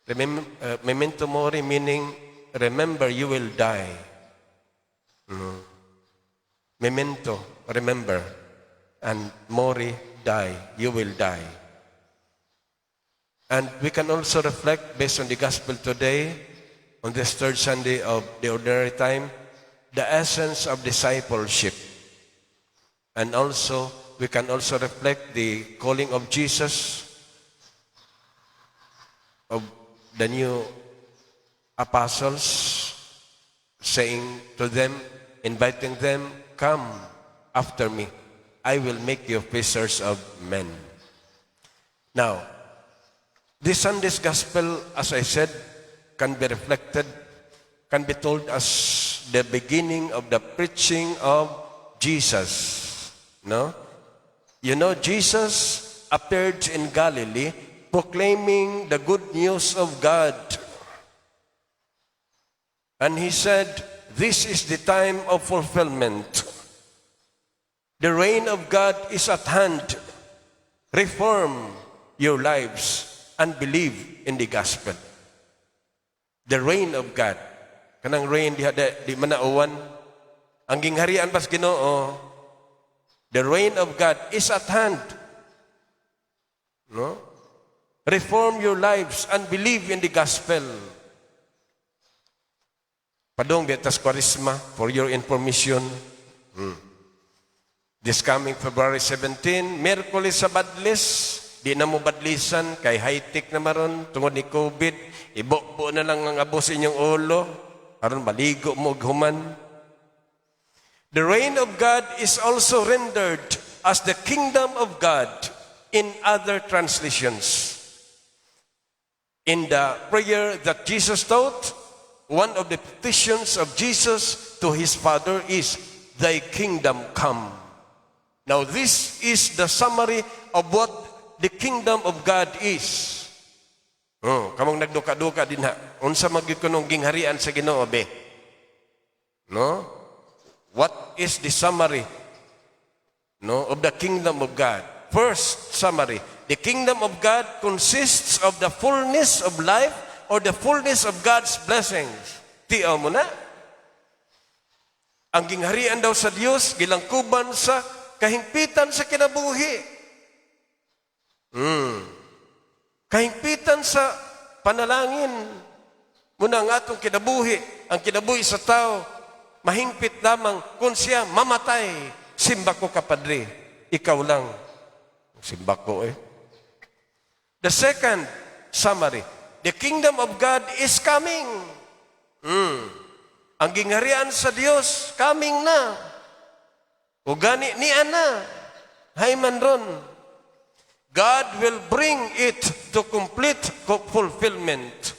Memento mori meaning remember you will die. Memento, remember, and mori, die. You will die. And we can also reflect based on the gospel today, on this third Sunday of the Ordinary Time, the essence of discipleship. And also, we can also reflect the calling of Jesus of the new apostles, saying to them, inviting them, "Come after me. I will make you fishers of men." Now, this Sunday's gospel, as I said, can be reflected, can be told as the beginning of the preaching of Jesus. No? Jesus appeared in Galilee proclaiming the good news of God. And he said, "This is the time of fulfillment. The reign of God is at hand. Reform your lives and believe in the gospel." The reign of God. Kanang reign diha di man na uwan. Ang gingharian pas Ginoo, the reign of God is at hand. No? Reform your lives and believe in the gospel. Padong biya tas Kwaresma, for your information. This coming February 17, Miyerkules sa Badlis, di na mo badlisan kay high-tech na maron tungod ni COVID, ibo na lang ang abo sa inyong ulo aron maligo mo og human. The reign of God is also rendered as the kingdom of God in other translations. In the prayer that Jesus taught, one of the petitions of Jesus to his Father is, "Thy kingdom come." Now, this is the summary of what the kingdom of God is. Oh, kamong nagduka-duka dinha. Unsa man gyud kunong gingharian sa Ginoo be? No? What is the summary, no, of the kingdom of God? First summary, the kingdom of God consists of the fullness of life or the fullness of God's blessings. Tiaw mo na. Ang gingharian daw sa Dios gilangkuban sa kahingpitan sa kinabuhi. Kahingpitan sa panalangin. Muna ang atong kinabuhi, ang kinabuhi sa tao, mahingpit lamang kung siya mamatay. Simba ko kapadre, ikaw lang. Simba ko eh. The second summary, the kingdom of God is coming. Ang gingharian sa Dios, coming na. O gani niya na. Hayman ron. God will bring it to complete fulfillment.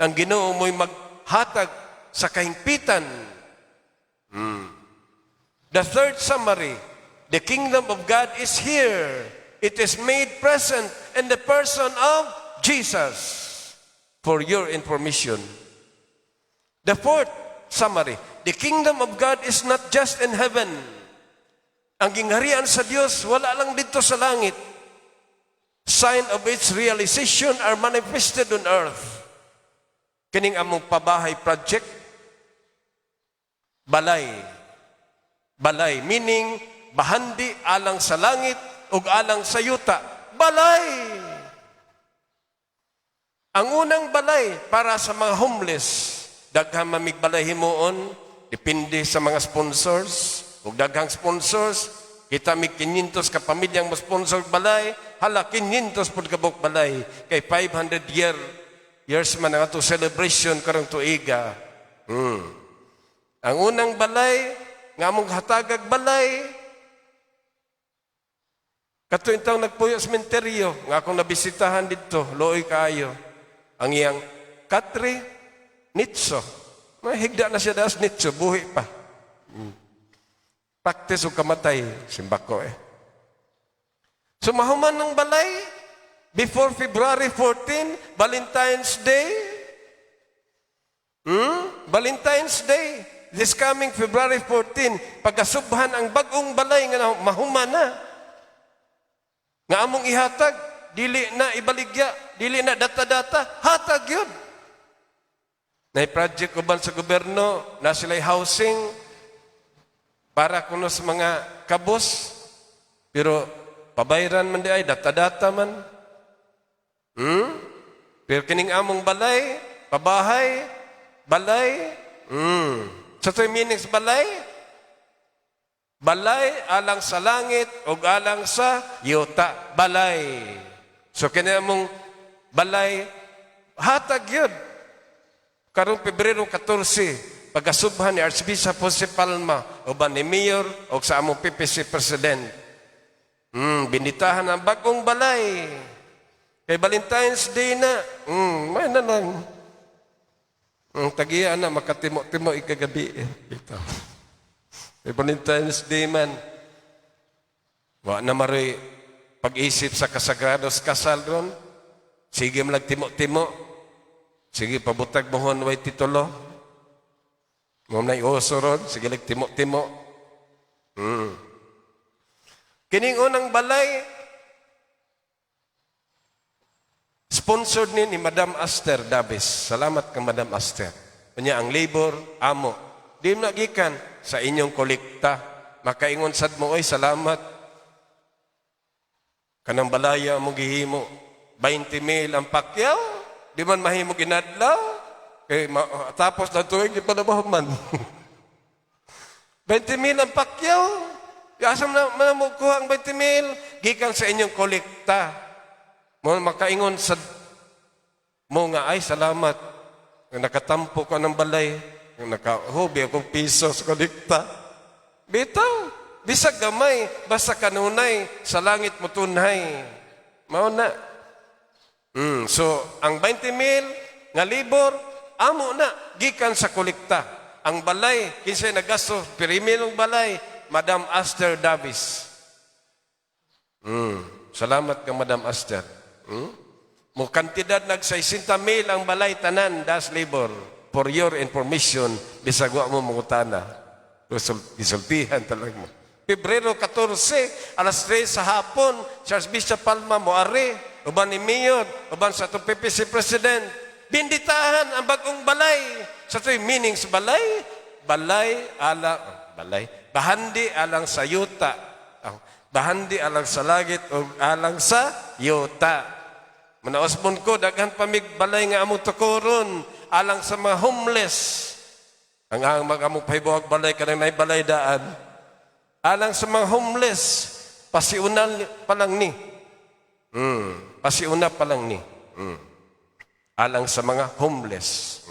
Ang Ginoo mo'y maghatag sa kahingpitan. The third summary, the kingdom of God is here. It is made present in the person of Jesus. For your information. The fourth summary, the kingdom of God is not just in heaven. Ang gingharian sa Dios wala lang didto sa langit. Sign of its realization are manifested on earth. Kining among pabahay project, balay. Balay, meaning bahandi alang sa langit ug alang sa yuta. Balay! Ang unang balay para sa mga homeless, daghan man mig balay himuon, depende sa mga sponsors. Ug daghang sponsors, kita mig 500 ka pamilyang mo sponsor balay, hala, 500 pud ka buok balay kay 500 years man ang ato celebration karong tuiga. Ang unang balay nga among hatagag balay kato intawong nagpuyo sa sementeryo nga akong nabisitahan didto, luoy kaayo. Ang iyang katre nitso. Mahigda na siya das nitso, buhi pa. Practice og kamatay, simbako eh. So mahuman ng balay before February 14, Valentine's Day. Valentine's Day. This coming February 14, pagkasubhan ang bagong balay nga mahuman na. Nga among ihatag, Dili na ibaligya, dili na data-data, hatag yun. Nay project uban sa gobyerno, na sila'y housing para kuno sa mga kabos, pero pabayran man di ay, data-data man. Pero kining among balay, pabahay, balay. Sa ito'y meaning sa balay? Balay alang sa langit o alang sa yuta. Balay. So kini among balay, hatag yun. Karong Pebrero 14, pagkasubhan ni Archbishop Jose Palma uban ni Mayor o sa among PPC President. Binitahan ang bagong balay. Kay Valentine's Day na, may na lang. Tagiya na, makatimo-timo ikagabi. Ito. Kay Valentine's Day man. Wa na maroy pag-isip sa kasagrados kasal ron. Sige mo timo-timo. Sige, pabutag mo hon way titulo. Mo na uso ron. Sige lag timo-timo. Kining unang balay, sponsored ni Madam Aster Davis. Salamat kang Madam Aster. Unya ang labor, amo. Di mo nagikan sa inyong kolekta. Makaingon sad mo, "Oy, salamat. Kanang balaya mo gihimo. 20 mil ang pakyaw. Di man mahimo ginadlaw. Kay tapos na tuig, di pa na mahuman. 20 mil ang pakyaw. Asa man mo kuha ang 20 mil? Gikan sa inyong kolekta. Mo makaingon sa mo nga, "Ay, salamat. Nakatampo ko ng balay. Nakahubi akong piso sa kolekta." Bitaw. Bisag gamay, basta kanunay, sa langit mo tunhay. Mao na. So, ang 20 mil nga libor, amo na, gikan sa kolekta. Ang balay, kinsay nagasto, pirmi ng balay, Madam Aster Davis. Salamat ka, Madam Aster. Mo kantidad nag 60 mil ang balay tanan das labor. For your information, bisag wa mo mangutana. Gisultihan talaga mo. Pebrero 14, alas 3 sa hapon, Charles Bishop Palma moari, uban ni Mayor, uban sa atong PPC President. Binditahan ang bagong balay. Sa ito'y meaning sa balay, balay ala, balay, bahandi alang sa yuta. Ah, bahandi alang sa langit o alang sa yuta. Manaosbon ko, daghan pa mig balay nga among tukuron alang sa mga homeless. Ang mag among pahibuhag balay kanang nay balay daan. Alang sa mga homeless, pasiuna pa lang ni. Pasiuna pa lang ni. Alang sa mga homeless.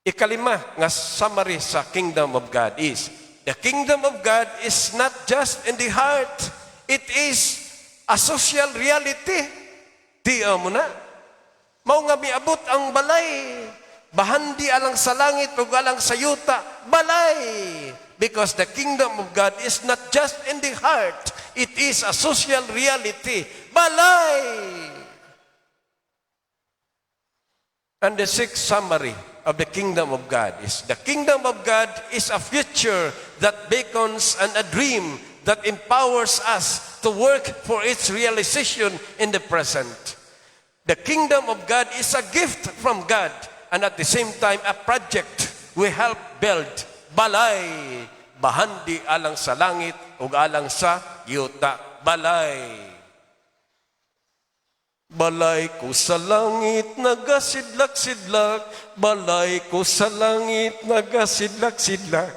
Ikalima nga summary sa kingdom of God is, the kingdom of God is not just in the heart. It is a social reality. Di mo na. Mao nga miabot ang balay. Bahandi alang sa langit ug alang sa yuta. Balay. Because the kingdom of God is not just in the heart. It is a social reality. Balay. And the sixth summary of the kingdom of God is the kingdom of God is a future that beckons and a dream that empowers us to work for its realization in the present. The kingdom of God is a gift from God and at the same time a project we help build. Balay, bahandi alang sa langit ug alang sa yuta. Balay. Balay ko sa langit nagasidlak-sidlak, balay ko sa langit nagasidlak-sidlak,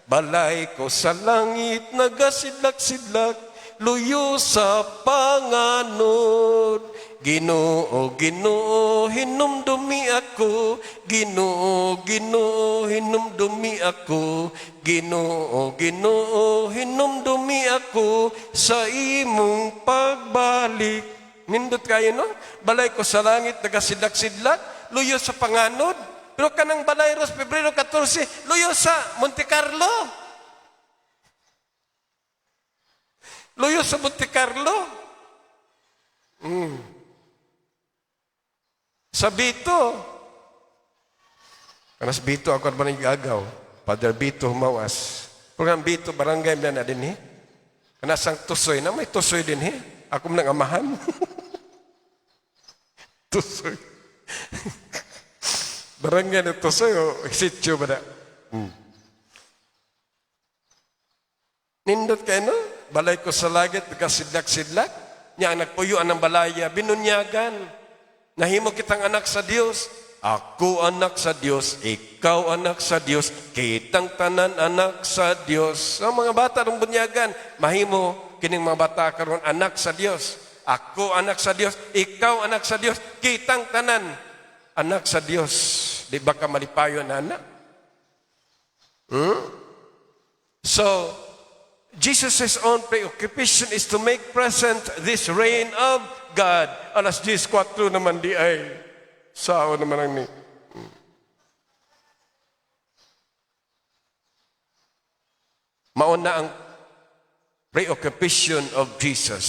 balay ko sa langit nagasidlak-sidlak, luyo sa panganod. Ginoo, Ginoo, hinumdumi ako. Ginoo, Ginoo, hinumdumi ako. Ginoo, Ginoo, hinumdumi ako sa imong pagbalik. Nindot kayo, no? Balay ko sa langit, nagasidlak-sidlak, luyo sa panganod. Pero kanang balay ros, Pebrero 14, luyo sa Monte Carlo. Luyo sa Monte Carlo. Sa Bito. Kanas Bito, ako ba gagaw? Father Bito humawas. Pero ang Bito, barangay na din eh. Kanasang tusoy na, may tusoy din eh. Ako nang amahan. Tusoy. Barangay na Tusoy o sitio ba na? Nindot kay, no? Balay ko sa langit, kasidlak-sidlak. Nya ang nagpuyo ang balaya, binunyagan. Nahimo kitang anak sa Dios. Ako anak sa Dios, ikaw anak sa Dios, kitang tanan anak sa Dios. Ang mga bata ng bunyagan, mahimo kining mga bata karon anak sa Dios. Ako anak sa Dios, ikaw anak sa Dios, kitang tanan anak sa Dios. Di ba ka malipayon, anak? So, Jesus' own preoccupation is to make present this reign of God. Alas 10:04 naman diay. Sao naman ang ni. Mauna ang preoccupation of Jesus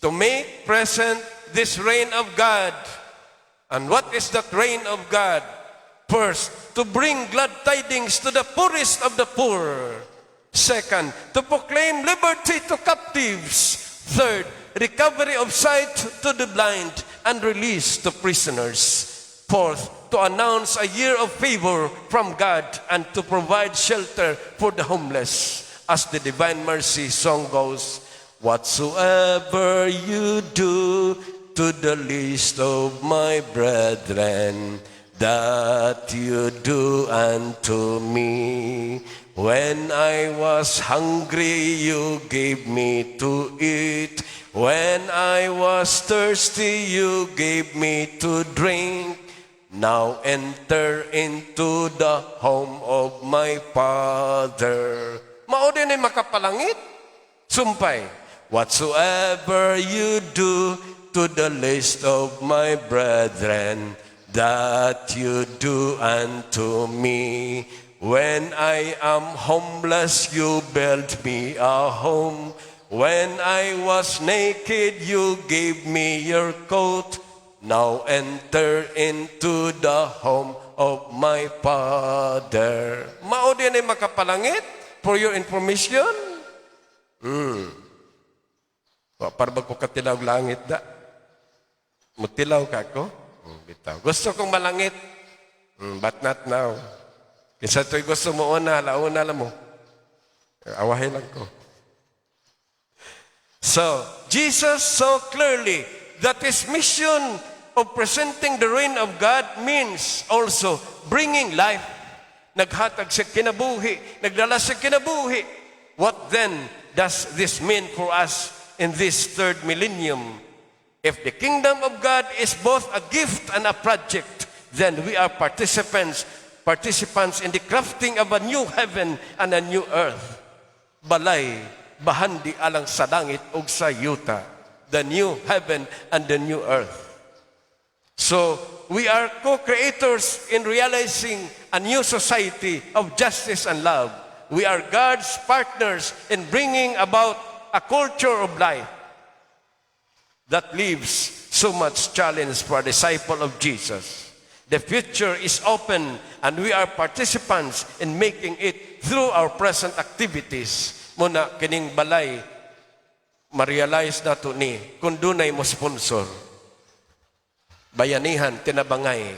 to make present this reign of God. And what is that reign of God? First, to bring glad tidings to the poorest of the poor. Second, to proclaim liberty to captives. Third, recovery of sight to the blind and release to prisoners. Fourth, to announce a year of favor from God and to provide shelter for the homeless. As the Divine Mercy song goes, "Whatsoever you do to the least of my brethren, that you do unto me. When I was hungry, you gave me to eat. When I was thirsty, you gave me to drink. Now enter into the home of my Father." Mao din ay makapalangit. Sumpay. "Whatsoever you do to the least of my brethren, that you do unto me. When I am homeless, you built me a home. When I was naked, you gave me your coat. Now enter into the home of my Father." Mao din ay makapalangit, for your information. Wa para ba ko katilaw langit da? Mutilaw ka ko? Bitaw. Gusto kong malangit. But not now. Kinsa to'y gusto mo una, launa lang mo. Awahay lang ko. So, Jesus saw clearly that his mission of presenting the reign of God means also bringing life. Naghatag sa kinabuhi, nagdala sa kinabuhi. What then does this mean for us in this third millennium? If the kingdom of God is both a gift and a project, then we are participants in the crafting of a new heaven and a new earth. Balay, bahandi alang sa langit ug sa yuta. The new heaven and the new earth. So, we are co-creators in realizing a new society of justice and love. We are God's partners in bringing about a culture of life that leaves so much challenge for a disciple of Jesus. The future is open and we are participants in making it through our present activities. Muna kining balay, ma-realize nato ni kung dunay mo sponsor. Bayanihan, tinabangay.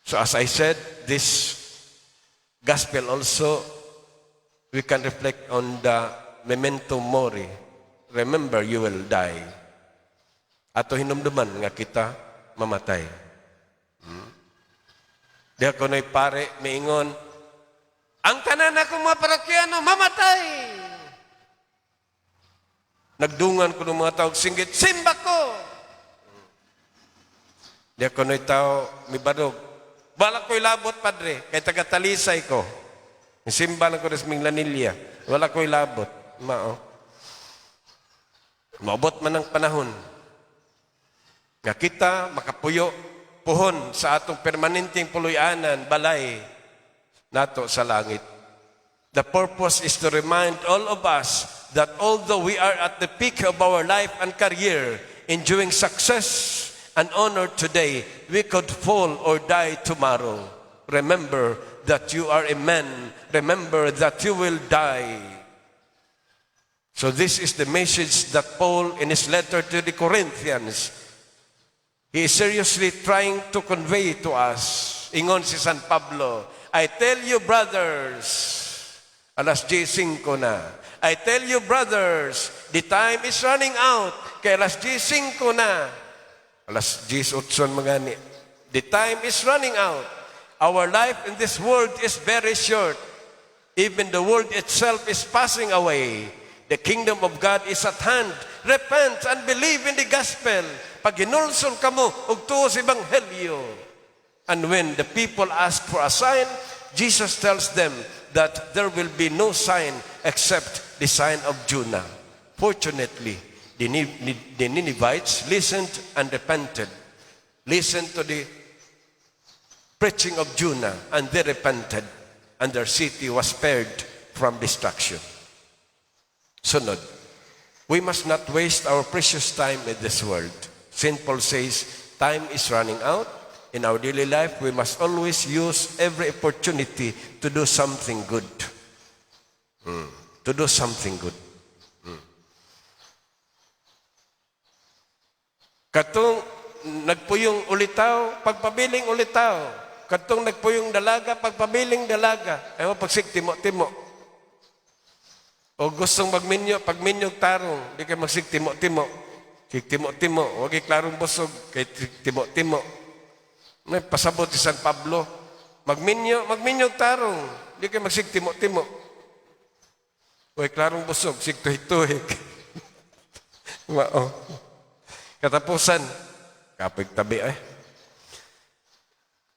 So as I said, this gospel also, we can reflect on the memento mori. Remember, you will die. Ato hinumduman nga kita mamatay. Di ako na'y pare, miingon, "Ang tanan akong mga parokyano, mamatay!" Nagdungan ko ng mga tao, singgit, "Simba ko!" Di ako na'y tao, mibarog. "Wala ko'y labot, padre, kay taga-Talisay ko. Simba lang ko sa Minglanilla. Wala ko'y labot." Mao. Maabot man ang panahon nga kita makapuyo puhon sa atong permanenteng puloy-anan, balay nato sa langit. The purpose is to remind all of us that although we are at the peak of our life and career, enjoying success and honor today, we could fall or die tomorrow. Remember that you are a man. Remember that you will die. So this is the message that Paul, in his letter to the Corinthians, he is seriously trying to convey to us. Ingon si San Pablo, "I tell you, brothers," alas 10 na. "I tell you, brothers, the time is running out." Kay alas 10 na. Alas 10:08 mga ni. "The time is running out. Our life in this world is very short. Even the world itself is passing away. The kingdom of God is at hand. Repent and believe in the gospel." Paghinulsol kamo ug tuo sa ebanghelyo. And when the people ask for a sign, Jesus tells them that there will be no sign except the sign of Jonah. Fortunately, the Ninevites listened and repented. Listened to the preaching of Jonah and they repented, and their city was spared from destruction. Sunod, we must not waste our precious time in this world. St. Paul says, time is running out. In our daily life, we must always use every opportunity to do something good. To do something good. Katong nagpuyong ulitaw, pagpabiling ulitaw. Katong nagpuyong dalaga, pagpabiling dalaga. Ayaw pagsig timo-timo. O gustong magminyo, pagminyo tarong, di kay magsig timo-timo. Kay timo-timo, wag klarong busog, kay timo-timo. May pasabot si San Pablo. Magminyo, magminyo tarong, di kay magsig timo-timo. Way klarong busog, sig tuhig-tuhig. Mao. Katapusan, kapig tabi eh.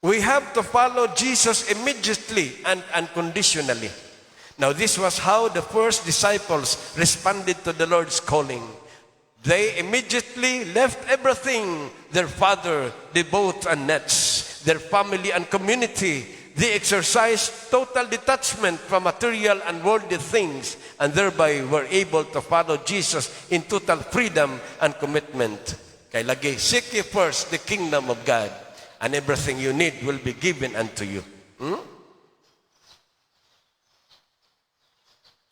We have to follow Jesus immediately and unconditionally. Now, this was how the first disciples responded to the Lord's calling. They immediately left everything, their father, the boat and nets, their family and community. They exercised total detachment from material and worldly things and thereby were able to follow Jesus in total freedom and commitment. Kay lagi, seek ye first the kingdom of God and everything you need will be given unto you.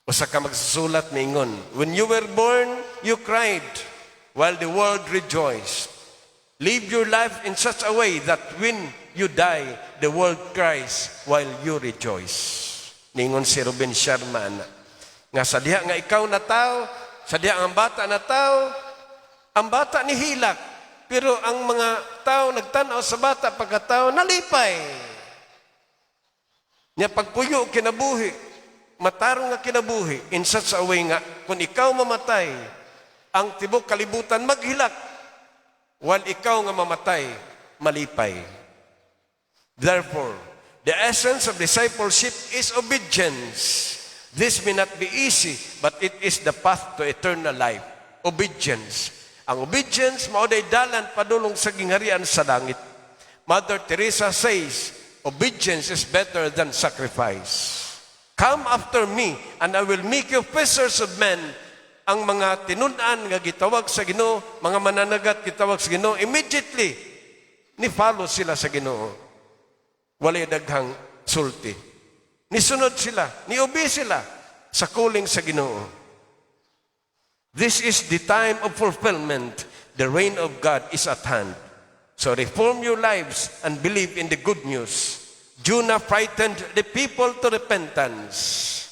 Usa ka magsusulat niingon, "When you were born, you cried, while the world rejoiced. Live your life in such a way that when you die, the world cries while you rejoice." Ningon si Robin Sharma ana. Nga sa diha nga ikaw na tao, sa diha ang bata na tao, ang bata ni hilak, pero ang mga tao nagtanaw sa bata pagkatao nalipay. Nya pagpuyo kinabuhi, matarong nga kinabuhi in such a way nga kung ikaw mamatay, ang tibok kalibutan maghilak, while ikaw nga mamatay, malipay. Therefore, the essence of discipleship is obedience. This may not be easy, but it is the path to eternal life. Obedience. Ang obedience, mao day dalan padulong sa gingharian sa langit. Mother Teresa says, "Obedience is better than sacrifice." "Come after me, and I will make you fishers of men." Ang mga tinun-an nga gitawag sa Ginoo, mga mananagat gitawag sa Ginoo, immediately ni follow sila sa Ginoo. Walay daghang sulti. Nisunod sila, ni-obey sila sa calling sa Ginoo. This is the time of fulfillment. The reign of God is at hand. So reform your lives and believe in the good news. Jonah frightened the people to repentance.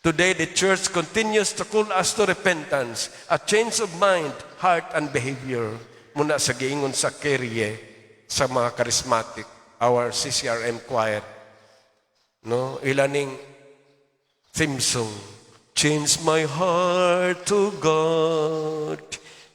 Today, the church continues to call us to repentance, a change of mind, heart, and behavior. Muna sa giingon sa Kyrie, sa mga charismatic, our CCRM choir. No, ilaning theme song. Change my heart to God,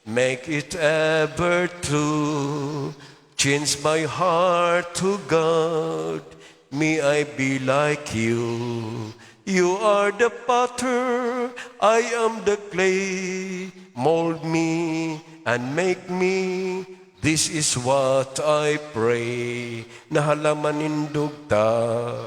make it ever true. Change my heart to God, may I be like you. You are the potter, I am the clay. Mold me and make me. This is what I pray. Nahalaman nindog ta.